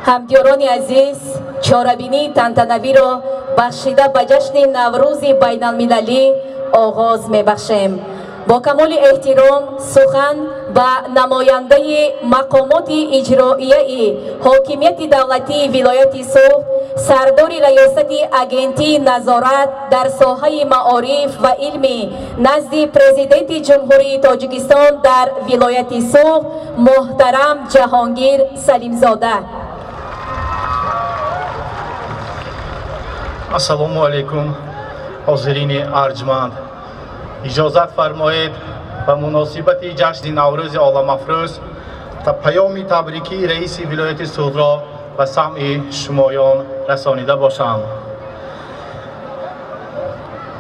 Ҳамдиёрони азиз, чорабинии тантанавиро бахшида ба ҷашни Наврӯзи байналмилалӣ оғоз мебахшем. Бо камоли эҳтиром сухан ба намояндаи мақомоти иҷроияи ҳокимияти давлатии вилояти Суғд, сардори раёсати агентии назорат дар соҳаи маориф ва илми назди Президенти Ҷумҳурии Тоҷикистон дар вилояти Суғд муҳтарам Ҷаҳонгир Салимзода. Ассалому алайкум, ҳозирини арҷманд. Иҷозат фармоед ба муносибати ҷашни Наврӯзи оламафрӯз паёми табрикии раиси вилояти Суғдро ба самъи шумоён расонида бошам.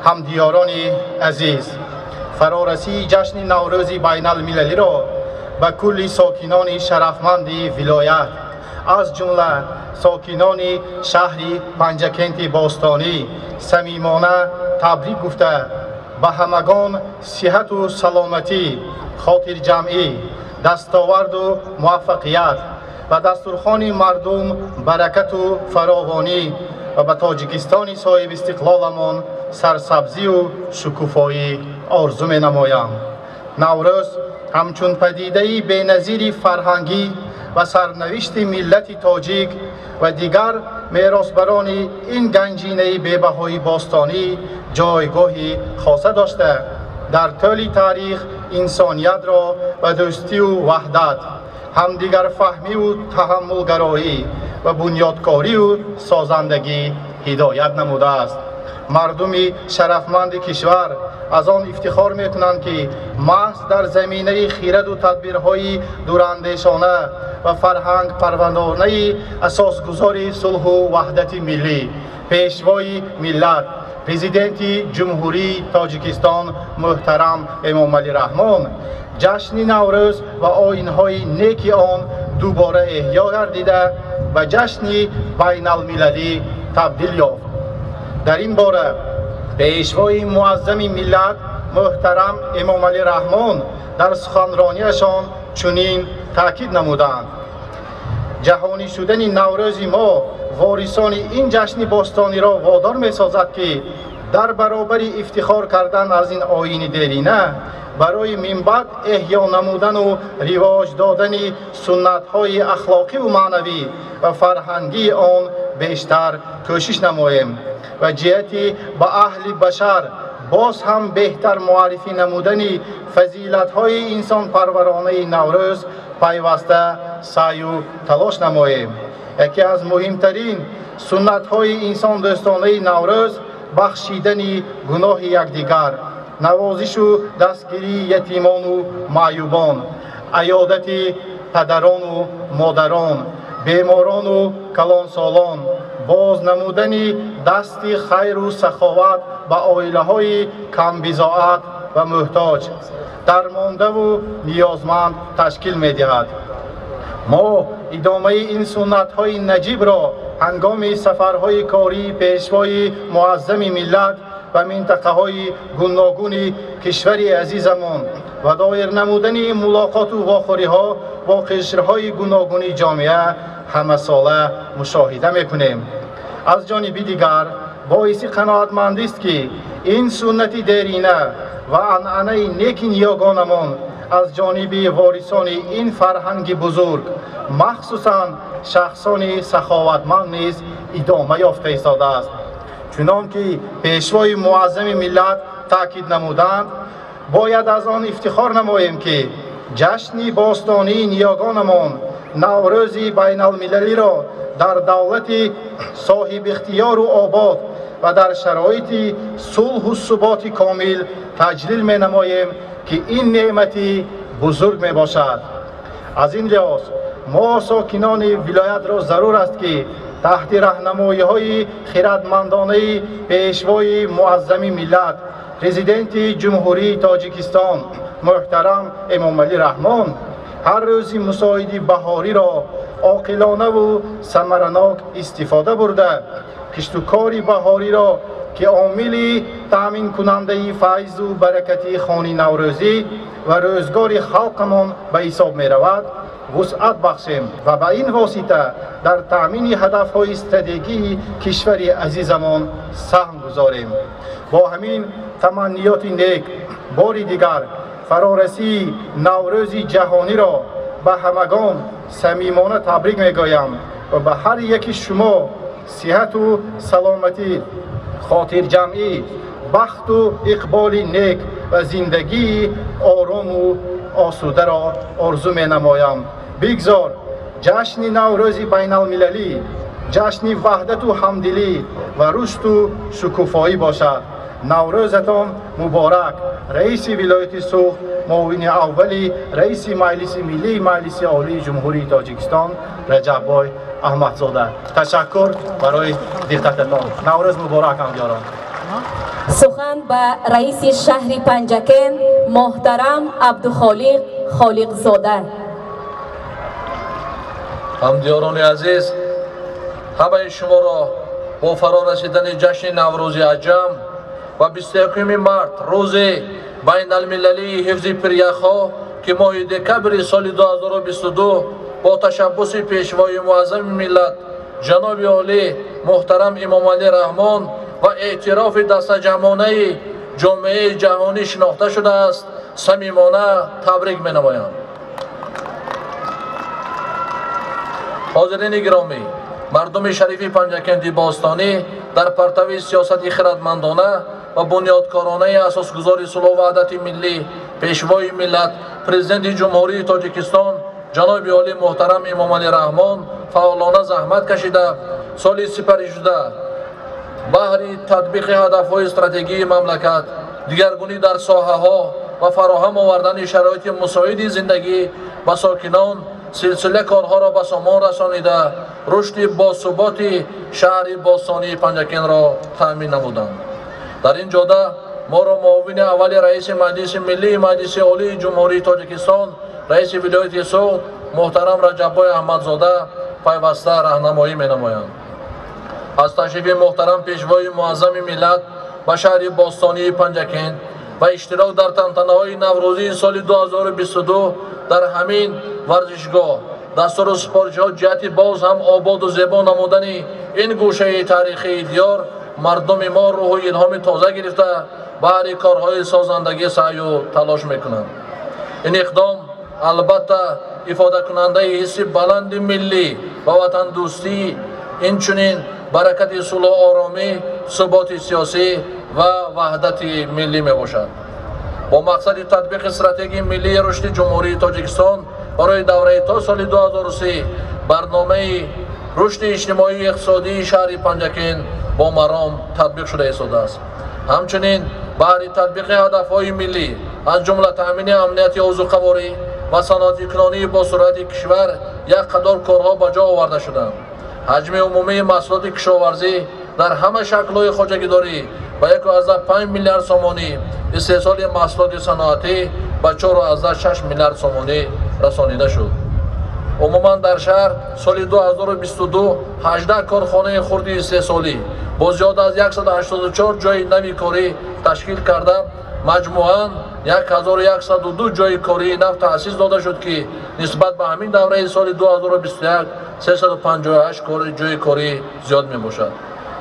Ҳамдиёрони азиз, фарорасии ҷашни Наврӯзи байналмилалиро ба кулли сокинони шарафманди вилоят, аз ҷумла сокинони шаҳри Панҷакенти бостонӣ самимона табрик гуфта, ба ҳамагон сиҳату саломатӣ, хотирҷамъӣ, дастоварду муваффақият ва дастурхони мардум баракату фаровонӣ ва ба Тоҷикистони соҳибистиқлоламон сарсабзию шукуфоӣ орзу менамоям. Наврӯз ҳамчун падидаи беназири фарҳангӣ ва сарнавишти миллати тоҷик ва дигар меросбарони ин ганҷинаи бебаҳои бостонӣ ҷойгоҳи хоса дошта, дар тӯли таърих инсониятро ба дӯстию ваҳдат, ҳамдигарфаҳмиву таҳаммулгароӣ ва бунёдкорию созандагӣ ҳидоят намудааст. Мардуми шарафманди кишвар аз он ифтихор мекунанд, ки маҳз дар заминаи хираду тадбирҳои дурандешона ва фарҳангпарвандонаи асосгузори сулҳу ваҳдати миллӣ, пешвои миллат, Президенти Ҷумҳурии Тоҷикистон муҳтарам Эмомалӣ Раҳмон, ҷашни Наврӯз ва оинҳои неки он дубора эҳё гардида ба ҷашни байналмилалӣ табдил ёфт. Дар ин бора пешвои муаззами миллат муҳтарам Эмомалӣ Раҳмон дар суханрониашон чунин таъкид намуданд: ҷаҳонӣ шудани Наврӯзи мо ворисони ин ҷашни бостониро водор месозад, ки дар баробари ифтихор кардан аз ин оини дерина, барои минбаъд эҳё намудану ривоҷ додани суннатҳои ахлоқиву маънавӣ ва фарҳангии он бештар кӯшиш намоем ва ҷиҳати ба аҳли башар боз ҳам беҳтар муаррифӣ намудани фазилатҳои инсонпарваронаи Наврӯз пайваста саъю талош намоем. Яке аз муҳимтарин суннатҳои инсондӯстонаи Наврӯз бахшидани гуноҳи якдигар, навозишу дастгирии ятимону маъюбон, аёдати падарону модарон, беморону калонсолон, боз намудани дасти хайру саховат ба оилаҳои камбизоат ва муҳтоҷ, дармондаву ниёзманд ташкил медиҳад. Мо идомаи ин суннатҳои наҷибро ҳангоми сафарҳои кории пешвои муаззами миллат ба минтақаҳои гуногуни кишвари азизамон ва доир намудани мулоқоту вохӯриҳо бо қишрҳои гуногуни ҷомеа ҳамасола мушоҳида мекунем. Аз ҷониби дигар боиси қаноатмандист, ки ин суннати дерина ва анъанаи неки ниёгонамон аз ҷониби ворисони ин фарҳанги бузург, махсусан шахсони саховатманд низ идома ёфта истодааст. Чунон ки пешвои муаззами миллат таъкид намуданд, бояд аз он ифтихор намоем, ки ҷашни бостонии ниёгонамон Наврӯзи байналмилалиро дар давлати соҳибихтиёру обод ва дар шароити сулҳу суботи комил таҷлил менамоем, ки ин неъмати бузург мебошад. Аз ин лиҳоз мо сокинони вилоятро зарур аст, ки таҳти раҳнамоиҳои хиратмандонаи пешвои муаззами миллат, Президенти Ҷумҳурии Тоҷикистон муҳтарам Эмомалӣ Раҳмон, ҳар рӯзи мусоиди баҳориро оқилонаву самаранок истифода бурда, киштукори баҳориро ки омили таъминкунандаи файзу баракати хони наврӯзӣ ва рӯзгори халқамон ба ҳисоб меравад, вусъат бахшем ва ба ин восита дар таъмини ҳадафҳои стратегии кишвари азизамон саҳм гузорем. Бо ҳамин таманниёти нек бори дигар фарорасии Наврӯзи ҷаҳониро ба ҳамагон самимона табрик мегӯям ва ба ҳар яки шумо сиҳату саломатӣ, хотирҷамъӣ, бахту иқболи нек ва зиндагии орому осударо орзу менамоям. Бигзор ҷашни Наврӯзи байналмилалӣ ҷашни ваҳдату ҳамдилӣ ва рушду шукуфоӣ бошад. Наврӯзатон муборак. Раиси вилояти Суғд, муовини аввали раиси Маҷлиси Миллии Маҷлиси Олии Ҷумҳурии Тоҷикистон Раҷаббой Аҳмадзода. Ташаккур барои диққататон. Наврӯз муборак, ҳамдиёрон. Сухан ба раиси шаҳри Панҷакент муҳтарам Абдухолиқ Холиқзода. Ҳамдиёрони азиз, ҳамаи шуморо бо фаро расидани ҷашни Наврӯзи аҷам ва 21 март, рӯзи байналмилалии ҳифзи пиряхҳо, ки моҳи декабри соли 2022 бо ташаббуси пешвои муаззами миллат ҷаноби олӣ муҳтарам Эмомалӣ Раҳмон ва эътирофи дастаҷамъонаи ҷомеаи ҷаҳонӣ шинохта шудааст, самимона табрик менамоям. Ҳозирини гиромӣ, мардуми шарифи Панҷакенти бостонӣ дар партави сиёсати хиратмандона ва бунёдкоронаи асосгузори сулҳу ваҳдати миллӣ, пешвои миллат, президенти Ҷумҳурии Тоҷикистон ҷаноби олӣ муҳтарам Эмомалӣ Раҳмон фаъолона заҳмат кашида, соли сипаришуда баҳри татбиқи ҳадафҳои стратегии мамлакат, дигаргунӣ дар соҳаҳо ва фароҳам овардани шароити мусоиди зиндагӣ ба сокинон силсила корҳоро ба сомон расонида, рушди босуботи шаҳри бостонии Панҷакентро таъмин намуданд. Дар ин ҷода моро муовини аввали раиси Маҷлиси Миллии Маҷлиси Олии Ҷумҳурии Тоҷикистон, раиси вилояти Суғд муҳтарам Раҷаббой Аҳмадзода пайваста раҳнамоӣ менамоянд. Аз ташрифи муҳтарам пешвои муаззами миллат ба шаҳри бостонии Панҷакент ва иштирок дар тантанаҳои наврӯзии соли 2022 дар ҳамин варзишгоҳ дастуру супоришҳо ҷиҳати боз ҳам ободу зебо намудани ин гӯшаи таърихии диёр мардуми мо рӯҳу илҳоми тоза гирифта баҳри корҳои созандагӣ саъю талош мекунанд. Ин иқдом албатта ифодакунандаи ҳисси баланди миллӣ ва ватандӯстӣ, инчунин баракати сулҳу оромӣ, суботи сиёсӣ ва ваҳдати миллӣ мебошад. Бо мақсади татбиқи стратегияи миллии рушди Ҷумҳурии Тоҷикистон барои давраи то соли 2030 барномаи рушди иҷтимоию иқтисодии шаҳри Панҷакент бо маром татбиқ шуда истодааст. Ҳамчунин баҳри татбиқи ҳадафҳои миллӣ, аз ҷумла таъмини амнияти озуқаворӣ ва саноатикунонии босуръати кишвар як қатор корҳо ба ҷо оварда шуданд. Ҳаҷми умумии маҳсулоти кишоварзӣ дар ҳама шаклҳои хоҷагидорӣ ба 1,5 миллиард сомонӣ, истеҳсоли маҳсулоти саноатӣ ба 4,6 миллиард сомонӣ расонида шуд. Умуман дар шаҳр соли 2022 18 корхонаи хурди истеҳсолӣ бо зиёда аз 184 ҷойи нави корӣ ташкил карда, маҷмӯан 1102 ҷойи кории нав таъсис дода шуд, ки нисбат ба ҳамин давраи соли 2021 358 ҷойи корӣ зиёд мебошад.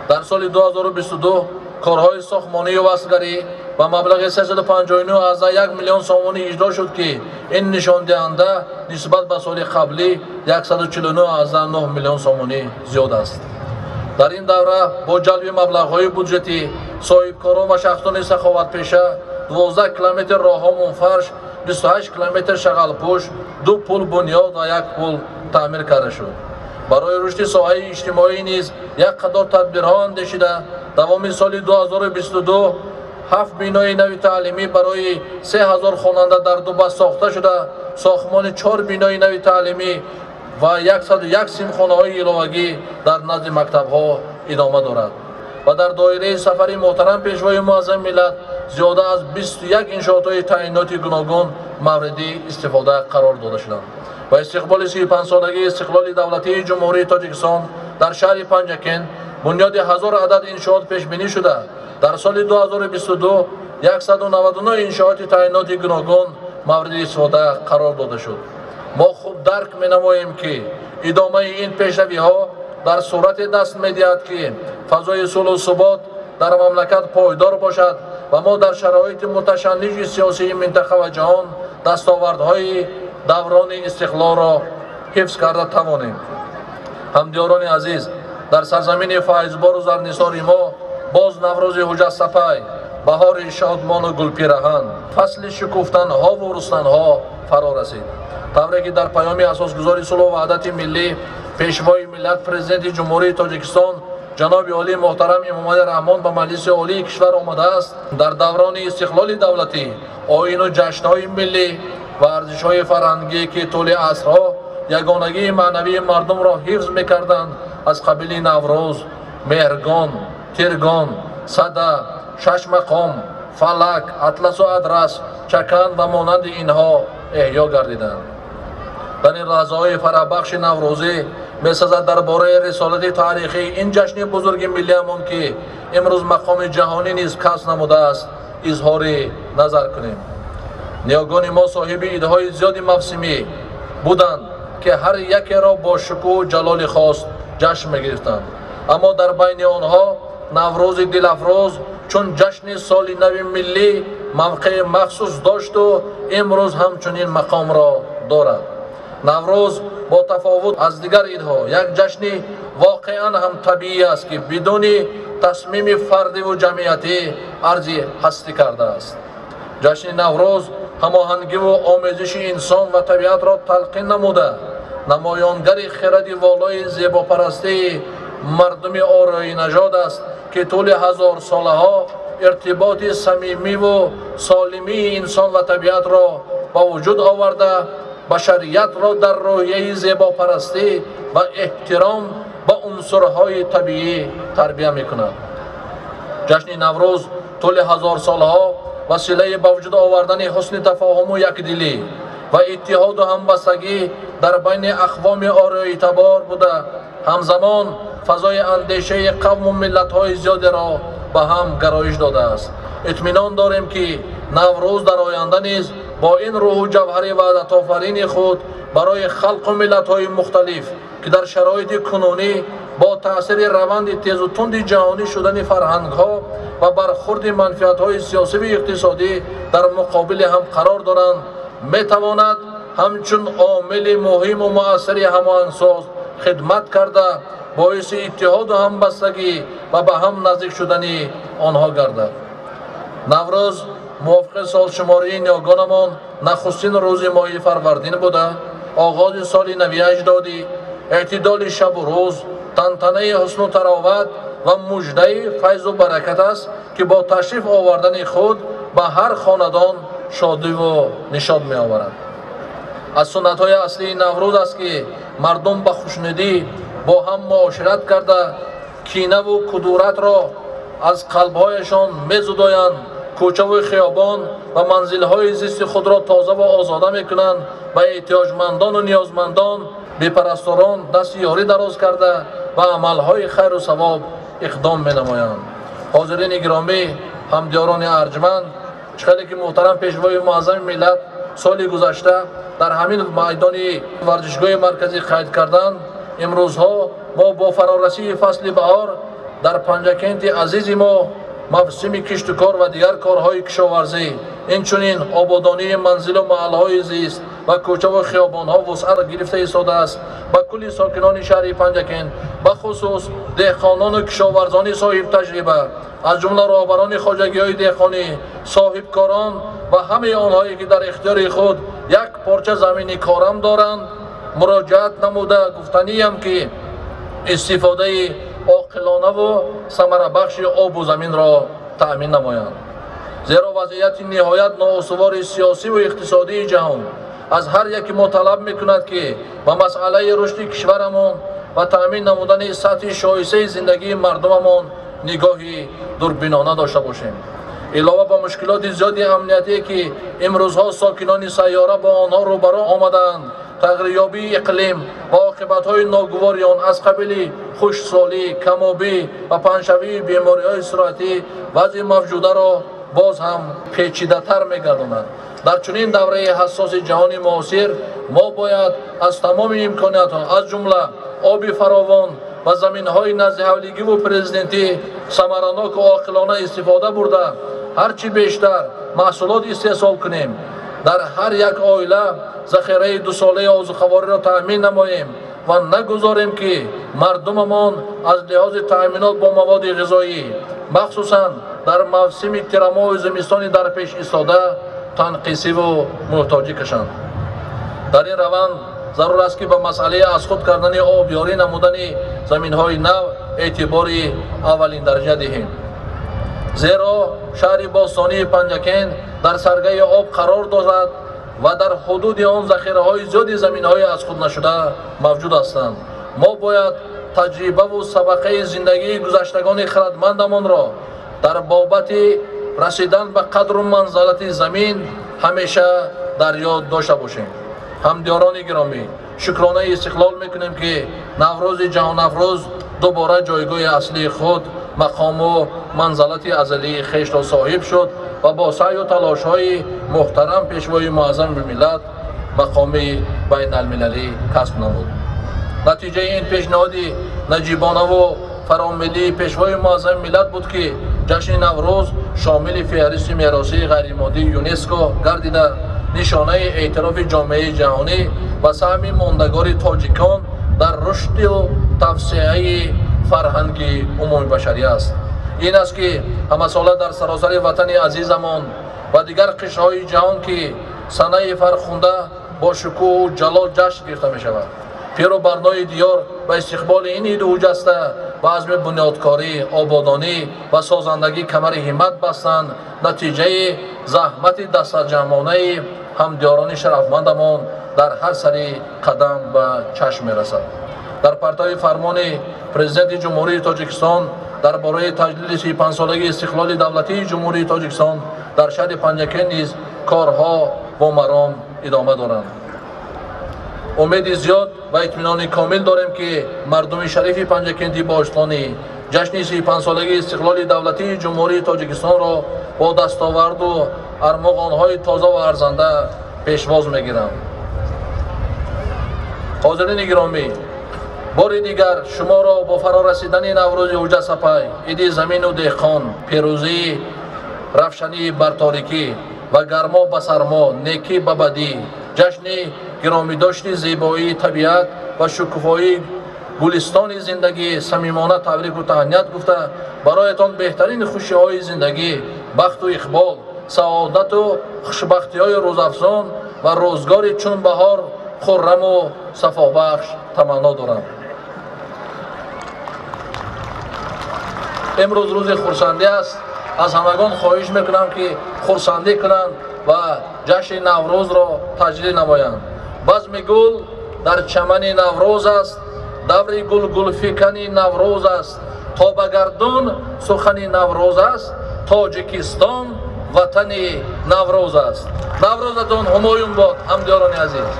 Дар соли 2022 корҳои сохтмонию васлгарӣ ба маблағи 359,1 миллион сомонӣ иҷро шуд, ки ин нишондиҳанда нисбат ба соли қаблӣ 149,9 миллион сомонӣ зиёд аст. Дар ин давра бо ҷалби маблағҳои буҷетӣ, соҳибкорон ва шахсони саховатпеша 12 километр роҳҳо мунфарш, 28 километр шағалпӯш, 2 пул бунёд ва 1 пул таъмир карда шуд. Барои рушди соҳаи иҷтимоӣ низ як қатор тадбирҳо андешида, давоми соли 2022 7 бинои нави таълимӣ барои 3000 хонанда дар Дубас сохта шуда, сохтмони 4 бинои нави таълимӣ ва 101 синфхонаҳои иловагӣ дар назди мактабҳо идома дорад. Ва дар доираи сафари муҳтарам пешвои муаззами миллат зиёда аз 21 иншоотҳои таъиноти гуногун мавриди истифода қарор дода шуданд. Ба истиқболи 35-солагии истиқлоли давлатии Ҷумҳурии Тоҷикистон дар шаҳри Панҷакент бунёди 1000 адад иншоот пешбинӣ шуда, Дар соли 2022 199 иншооти таъиноти гуногун мавриди истифода қарор дода шуд. Мо хуб дарк менамоем, ки идомаи ин пешравиҳо дар сурате даст медиҳад, ки фазои сулҳу субот дар мамлакат пойдор бошад ва мо дар шароити муташанниҷи сиёсии минтақа ва ҷаҳон дастовардҳои даврони истиқлолро ҳифз карда тавонем. Ҳамдиёрони азиз, дар сарзамини файзбору зарнисори мо боз Наврӯзи ҳуҷҷатсапай, баҳори шодмону гулпираҳан, фасли шукуфтанҳову рустанҳо фаро расид. Тавре ки дар паёми асосгузори сулҳу ваҳдати миллӣ, Пешвои миллат, Президенти Ҷумҳурии Тоҷикистон ҷаноби олии муҳтарам Эмомалӣ Раҳмон ба Маҷлиси Олии кишвар омадааст, дар даврони истиқлоли давлатӣ оину ҷашнҳои миллӣ ва арзишҳои фарҳангие, ки тӯли асрҳо ягонагии маънавии мардумро ҳифз мекарданд, аз қабили Наврӯз, Меҳргон, Тиргон, Сада, Шашмақом, Фалак, Атласу Адрас, Чакан ва монанди инҳо эҳё гардиданд. Дар ин лаҳзаҳои фараҳбахши наврӯзӣ месазад дар бораи рисолати таърихии ин ҷашни бузурги миллиамон, ки имрӯз мақоми ҷаҳонӣ низ касб намудааст, изҳори назар кунем. Ниёгони мо соҳиби идҳои зиёди мавсимӣ буданд, ки ҳар якеро бо шукӯҳу ҷалоли хос ҷашн мегирифтанд. Аммо дар байни онҳо Наврӯзи дилафрӯз чун ҷашни соли нави миллӣ мавқеи махсус дошту имрӯз ҳамчунин мақомро дорад. Наврӯз бо тафовут аз дигар идҳо як ҷашни воқеан ҳам табиӣ аст, ки бидуни тасмими фардиву ҷамъиятӣ арзи ҳастӣ кардааст. Ҷашни Наврӯз ҳамоҳангиву омезиши инсон ва табиатро талқин намуда, намоёнгари хиради волои зебопарастии мардуми ороинажод аст, ки тӯли ҳазорсолаҳо иртиботи самимиву солимии инсон ва табиатро ба вуҷуд оварда, башариятро дар рӯҳияи зебопарастӣ ва эҳтиром ба унсурҳои табиӣ тарбия мекунад. Ҷашни Наврӯз тӯли ҳазорсолаҳо василаи ба вуҷуд овардани ҳусни тафоҳуму якдилӣ ва иттиҳоду ҳамбастагӣ дар байни ақвоми ороитабор буда, ҳамзамон фазои андешаи қавму миллатҳои зиёдеро ба ҳам гароиш додааст. Итминон дорем, ки Наврӯз дар оянда низ бо ин рӯҳу ҷавҳари ваҳдатофарини худ барои халқу миллатҳои мухталиф, ки дар шароити кунунӣ бо таъсири раванди тезу тунди ҷаҳонӣ шудани фарҳангҳо ва бархурди манфиатҳои сиёсиву иқтисодӣ дар муқобили ҳам қарор доранд, метавонад ҳамчун омили муҳиму муассири ҳамоҳангсоз хидмат карда, боиси иттиҳоду ҳамбастагӣ ва ба ҳам наздик шудани онҳо гардад. Наврӯз мувофиқи солшумории ниёгонамон нахустин рӯзи моҳи фарвардин буда, оғози соли нави аҷдодӣ, эътидоли шабу рӯз, тантанаи ҳусну тароват ва муждаи файзу баракат аст, ки бо ташриф овардани худ ба ҳар хонадон шодиву нишод меоварад. Аз суннатҳои аслии Наврӯз аст, ки мардум ба хушнудӣ бо ҳам муошират карда, кинаву кудуратро аз қалбҳояшон мезудоянд, кӯчаву хиёбон ва манзилҳои зисти худро тоза ва озода мекунанд, ба эҳтиёҷмандону ниёзмандон, бепарасторон дасти ёрӣ дароз карда ва амалҳои хайру савоб иқдом менамоянд. Ҳозирини гиромӣ, ҳамдиёрони арҷманд, чӣ хеле ки муҳтарам Пешвои муаззами миллат соли гузашта дар ҳамин майдони варзишгоҳи марказӣ қайд карданд, имрӯзҳо мо бо фарорасии фасли баҳор дар Панҷакенти азизи мо мавсими киштукор ва дигар корҳои кишоварзӣ, инчунин ободонии манзилу маҳалҳои зист ва кӯчаву хиёбонҳо вусъат гирифта истодааст. Ба кулли сокинони шаҳри Панҷакент, бахусус деҳқонону кишоварзони соҳибтаҷриба, аз ҷумла роҳбарони хоҷагиҳои деҳқонӣ, соҳибкорон ва ҳамаи онҳое, ки дар ихтиёри худ як порча замини корам доранд, муроҷиат намуда гуфтаниям, ки истифодаи оқилонаву самарабахши обу заминро таъмин намоянд. Зеро вазъияти ниҳоят ноустувори сиёсиву иқтисодии ҷаҳон аз ҳар яке мо талаб мекунад, ки ба масъалаи рушди кишварамон ва таъмин намудани сатҳи шоистаи зиндагии мардумамон нигоҳи дурбинона дошта бошем. Илова ба мушкилоти зиёди амниятие, ки имрӯзҳо сокинони сайёра бо онҳо рӯбарӯ омадаанд, Тағйирёбии иқлим ва оқибатҳои ногувори он аз қабили хушксолӣ, камобӣ ва паҳншавии бемориҳои сироятӣ вазъи мавҷударо боз ҳам печидатар мегардонад. Дар чунин давраи ҳассоси ҷаҳони муосир мо бояд аз тамоми имкониятҳо, аз ҷумла оби фаровон ва заминҳои наздиҳавлигиву президентӣ самараноку оқилона истифода бурда, ҳарчи бештар маҳсулот истеҳсол кунем, дар ҳар як оила захираи дусолаи озуқавориро таъмин намоем ва нагузорем, ки мардумамон аз лиҳози таъминот бо маводи ғизоӣ, махсусан дар мавсими тирамоҳу зимистони дар пеш истода, танқисиву муҳтоҷӣ кашанд. Дар ин раванд зарур аст, ки ба масъалаи аз худ кардани обёрӣ намудани заминҳои нав эътибори аввалиндараҷа диҳем, зеро шаҳри бостонии Панҷакент дар саргаи об қарор дорад ва дар ҳудуди он захираҳои зиёди заминҳои аз худ нашуда мавҷуд ҳастанд. Мо бояд таҷрибаву сабақаи зиндагии гузаштагони хирадмандамонро дар бобати расидан ба қадру манзалати замин ҳамеша дар ёд дошта бошем. Ҳамдиёрони гиромӣ, шукронаи истиқлол мекунем, ки Наврӯзи ҷаҳонафрӯз дубора ҷойгоҳи аслии худ, мақому манзалати азалии хешро соҳиб шуд ва бо саъю талошҳои муҳтарам Пешвои муаззами миллат мақоми байналмилалӣ касб намуд. Натиҷаи ин пешниҳоди наҷибонаву фаромиллии Пешвои муаззами миллат буд, ки ҷашни Наврӯз шомили феҳристи меросии ғайримоддии ЮНЕСКО гардида, нишонаи эътирофи ҷомеаи ҷаҳонӣ ва саҳми мондагори тоҷикон дар рушду тавсеаи фарҳанги умумибашарӣ аст. Ин аст, ки ҳамасола дар саросари ватани азизамон ва дигар қишрҳои ҷаҳон, ки санаи фархунда бо шукӯҳу ҷалол ҷашн гирифта мешавад, пиру барнои диёр ба истиқболи ин иду ҳуҷаста ба азми бунёдкорӣ, ободонӣ ва созандагӣ камари ҳиммат бастанд. Натиҷаи заҳмати дастаҷамъонаи ҳамдиёрони шарафмандамон дар ҳар сари қадам ба чашм мерасад. Дар партави фармони Президенти Ҷумҳурии Тоҷикистон дар бораи таҷлили 35-солагии истиқлоли давлатии Ҷумҳурии Тоҷикистон дар шаҳри Панҷакент низ корҳо бо маром идома доранд. Умеди зиёд ва итминони комил дорем, ки мардуми шарифи Панҷакенти бостонӣ ҷашни 35-солагии истиқлоли давлатии Ҷумҳурии Тоҷикистонро бо дастоварду армуғонҳои тоза ва арзанда пешвоз мегиранд. Ҳозирини гиромӣ, бори дигар шуморо бо фарорасидани Наврӯзи ҳуҷҷатсапай, иди замину деҳқон, пирӯзии равшании бар торикӣ ва гармо ба сармо, некӣ ба бадӣ, ҷашни гиромидошти зебоии табиат ва шукуфоии гулистони зиндагӣ самимона табрику таҳният гуфта, бароятон беҳтарин хушиҳои зиндагӣ, бахту иқбол, саодату хушбахтиҳои рӯзафзон ва рӯзгори чун баҳор хурраму сафобахш таманно дорам. Имрӯз рӯзи хурсандӣ аст. Аз ҳамагон хоҳиш мекунам, ки хурсандӣ кунанд ва ҷашни Наврӯзро таҷлил намоянд. Базми гул дар чамани Наврӯз аст, даври гулгулфикани Наврӯз аст, то ба гардун сухани Наврӯз аст, Тоҷикистон ватани Наврӯз аст. Наврӯзатон ҳумоюн бод, ҳамдиёрони азиз.